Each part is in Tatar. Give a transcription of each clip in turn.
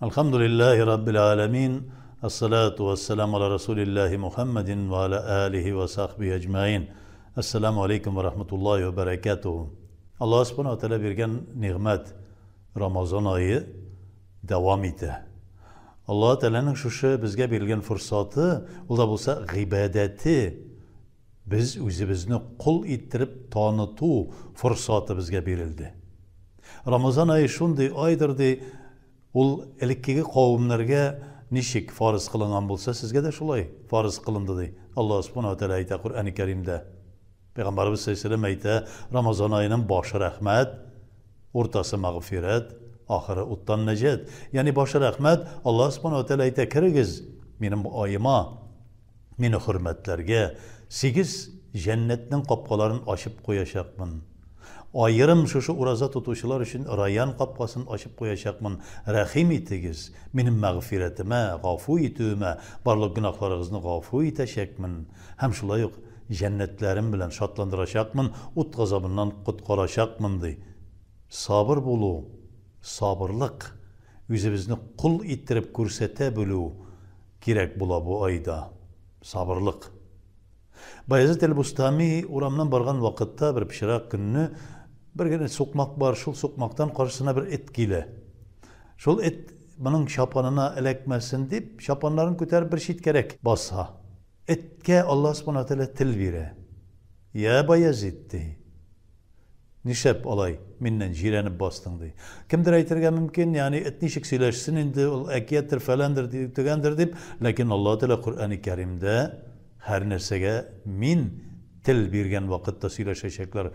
Әлхәмдүлилләһи раббил галәмин, әссалату вәссәламу аля расулилләһи Мухәммәдин вә аля алихи вә сахбихи әҗмәин. Әссәламу алейкум вә рахматуллаһи вә бәрәкәтүһү. Аллаһ Субхана ва Тәгалә биргән нигъмәт Рамазан ае дәвам итә. Аллаһ Тәгаләнең шушы безгә бирелгән форсаты, ул да булса гыйбадәте, без үзебезне кол иттереп таныту форсаты безгә бирелде. Рамазан ае шундый айдыр ди, ул элеккеге кавемнәргә ничек фарыз кылынган булса, сезгә дә шулай фарыз кылынды ди. Аллаһ Субхана ва Тәгалә әйтә Коръәни Кәримдә. Пәйгамбәребез саллаллаһу алейһи әйтә, Рамазан аеның башы рәхмәт, уртасы мәгъфирәт, ахыры уттан нәҗат. Ягъни башы рәхмәт, Аллаһ Субхана ва Тәгалә әйтә, керегез минем аема, мине хөрмәтләргә, сигез җәннәтнең капкаларын ачып куячакмын. Аерым шушы ураза тотучылар өчен Райян капкасын ачып куячакмын. Рәхим итегез, минем мәгъфирәтемә, гафу итүемә, барлык гөнаһларыгызны гафу итәчәкмен һәм шулай ук җәннәтләрем белән шатландырачакмын, ут газабыннан коткарачакмын, ди. Сабыр булу, сабырлык, үзебезне кол иттереп күрсәтә белү кирәк була бу айда. Сабырлык. Баязит әл-Бустами урамнан барган вакытта бер пычрак көнне бер генә сукмак бар, шул сукмактан каршысына бер эт килә. Шул эт моның чапанына эләкмәсен дип, чапаннарын күтәреп бер читкәрәк баса. Эткә Аллаһ Субхана Тәгалә тел бирә. Я Баязит, ди. Нишләп алай миннән җирәнеп бастың, ди. Кемдер әйтергә мөмкин, ягъни эт ничек сөйләшсен инде, ул әкияттер, фәләндер, төгәндер дип, ләкин Аллаһ Тәгалә Коръәни Кәримдә һәр нәрсәгә мин тел биргән вакытта сөйләшәчәкләр.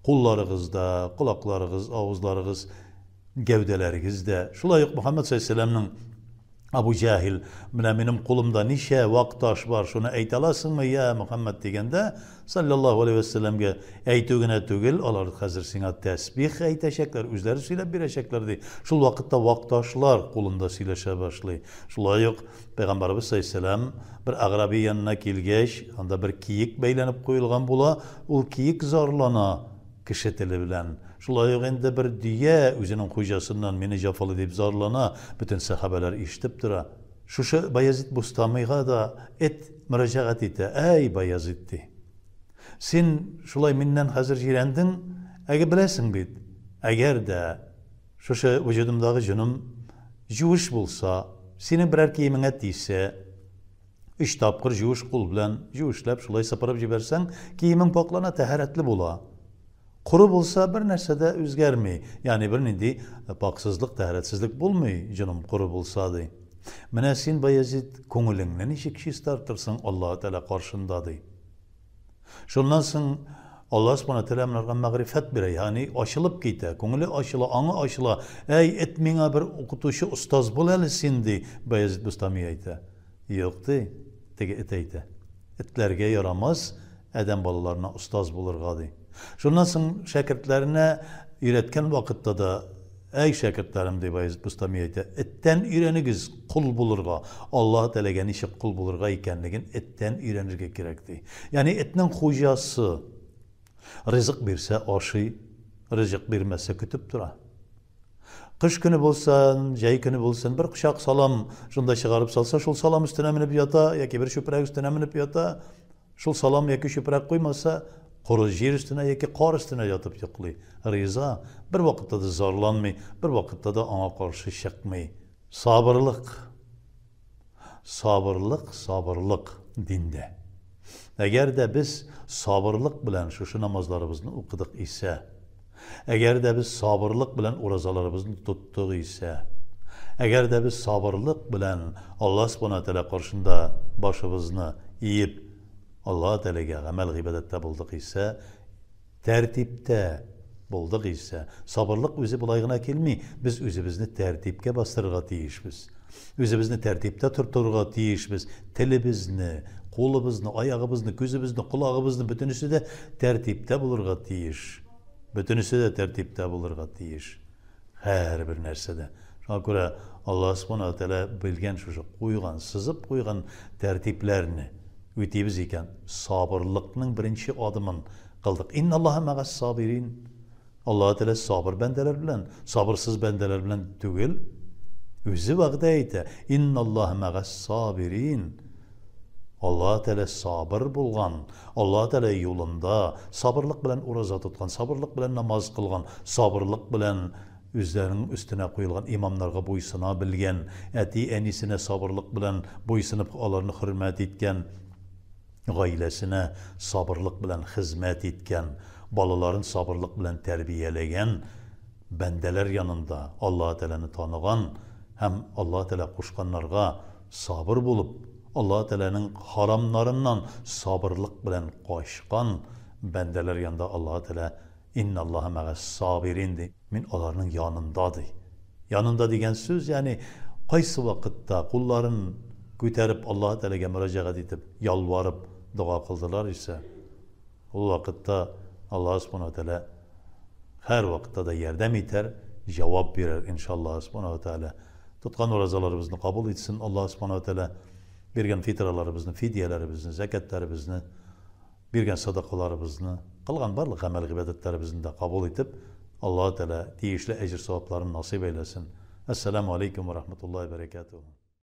Кулларыгыз да, колакларыгыз, авызларыгыз, гәүдәләрегез дә. Шулай ук Мөхәммәд саллаллаһу алейһи вәсәлләмнең Абу Җаһил, менә минем кулымда ничә вак таш бар, шуны әйтә аласыңмы, я Мөхәммәд дигәндә, салләллаһу алейһи вәссәламгә, әйтү генә түгел, алар хәзер сиңа тәсбих әйтәчәкләр, үзләре сөйләп бирәчәкләр, ди. Шул вакытта вак ташлар кулында сөйләшә башлый. Шулай ук Пәйгамбәребез салләллаһу алейһи вәссәлам бер аграби янына килгәч, анда бер киек бәйләнеп куелган була, ул киек зарлана, Кеше теле белән. Шулай ук инде бер дөя үзенең хуҗасыннан мине җафалый дип зарлана, бөтен сәхабәләр ишетеп тора. Шушы Баязид Бустамыйга да эт мөрәҗәгать итә, Әй, Баязид, ди. Син шулай миннән хәзер җирәндең, әге беләсең бит, әгәр дә шушы вөҗүдымдагы җоным җүеш булса, синең берәр киемеңә тисә, Өч тапкыр җуеш кул белән җуешләп шулай сыпырып җибәрсәң, киемең пакълана, тәһарәтле була. Коры булса, бер нәрсә дә үзгәрми, ягъни бернинди паксызлык, тәһарәтсезлек булмый, җаным коры булса, ди. Менә син, Баязид, күңелеңне ничек чистартырсың Аллаһы Тәгалә каршында, ди. Шуннан соң Аллаһ Субхана Тәгалә монарга мәгърифәт бирә, ягъни ачылып китә, күңеле ачыла, аңы ачыла. Әй, эт миңа бер укытучы, остаз бул әле син, ди Баязид Бустами әйтә. Юк, ди, теге эт әйтә. Этләргә ярамас адәм балаларына остаз булырга, ди. Шуннан соң шәкертләренә өйрәткән вакытта да Әй, шәкертләрем, ди Баязид Бустами әйтә, эттән өйрәнегез кол булырга, Аллаһы Тәгаләгә ничек кол булырга икәнлеген эттән өйрәнергә кирәк, ди. Ягъни этнең хуҗасы ризык бирсә ашый, ризык бирмәсә көтеп тора. Кыш көне булсын, җәй көне булсын, бер кочак салам шунда чыгарып салса, шул салам өстенә менеп ята яки бер чүпрәк өстенә менеп ята. Шул салам яки чүпрәк куймаса, коры җир өстенә яки кар өстенә ятып йоклый. Риза, бер вакытта да зарланмый, бер вакытта да аңа каршы чыкмый. Сабырлык. Сабырлык, сабырлык диндә. Әгәр дә без сабырлык белән шушы намазларыбызны укыдык исә, әгәр дә без сабырлык белән уразаларыбызны тоттык исә, әгәр дә без сабырлык белән Аллаһ Субхана Тәгалә каршында башыбызны иеп, Аллаһ Тәгаләгә гамәл-гыйбадәттә булдык исә, тәртиптә булдык исә, сабырлык үзе болай гына килми, без үзебезне тәртипкә бастырырга тиешбез. Үзебезне тәртиптә тотырга тиешбез. Телебезне, кулыбызны, аягыбызны, күзебезне, колагыбызны бөтенесе дә тәртиптә булырга тиеш. Бөтенесе дә тәртиптә булырга тиеш. Һәрбер нәрсәдә. Шуңа күрә Аллаһ Субхана ва Тәгалә белгән шушы куйган, сызып куйган тәртипләрне үтибез икән, сабырлыкның беренче адымын кылдык. Инналлаһа мәгас сабирин. Аллаһ Тәгалә сабыр бәндәләр белән, сабырсыз бәндәләр белән түгел. Үзе вәгъдә итә, Инналлаһа мәгас сабирин. Аллаһ Тәгалә сабыр булган, Аллаһ Тәгалә юлында сабырлык белән ураза тоткан, сабырлык белән намаз кылган, сабырлык белән үзләренең өстенә куелган имамнарга буйсына белгән, әти-әнисенә сабырлык белән буйсынып аларны хөрмәт иткән, гаиләсенә сабырлык белән хезмәт иткән, балаларын сабырлык белән тәрбияләгән бәндәләр янында Аллаһы Тәгаләне таныган һәм Аллаһы Тәгалә кушканнарга сабыр булып, Аллаһы Тәгаләнең харамнарыннан сабырлык белән качкан бәндәләр янында Аллаһы Тәгалә Инналлаһа мәгәс-сабирин ди, мин аларның янында ди. Янында дигән сүз, ягъни кайсы вакытта кулларын күтәреп Аллаһы Тәгаләгә мөрәҗәгать итеп, ялварып дога кылдылар исә, Ул вакытта Аллаһ Субхана ва Тәгалә һәрвакытта да ярдәм итәр, җавап бирер, иншаллаһ Субхана ва Тәгалә. Тоткан уразаларыбызны кабул итсен Аллаһ Субхана ва Тәгалә. Биргән фитраларыбызны, фидияләребезне, зәкятләребезне, биргән садакаларыбызны, кылган барлык гамәл-гыйбадәтләребезне дә кабул итеп, Аллаһ Тәгалә тиешле әҗер-савапларын насыйп әйләсен. Әссәламү алейкум ва рахматуллаһи ва бәрәкәтүһ.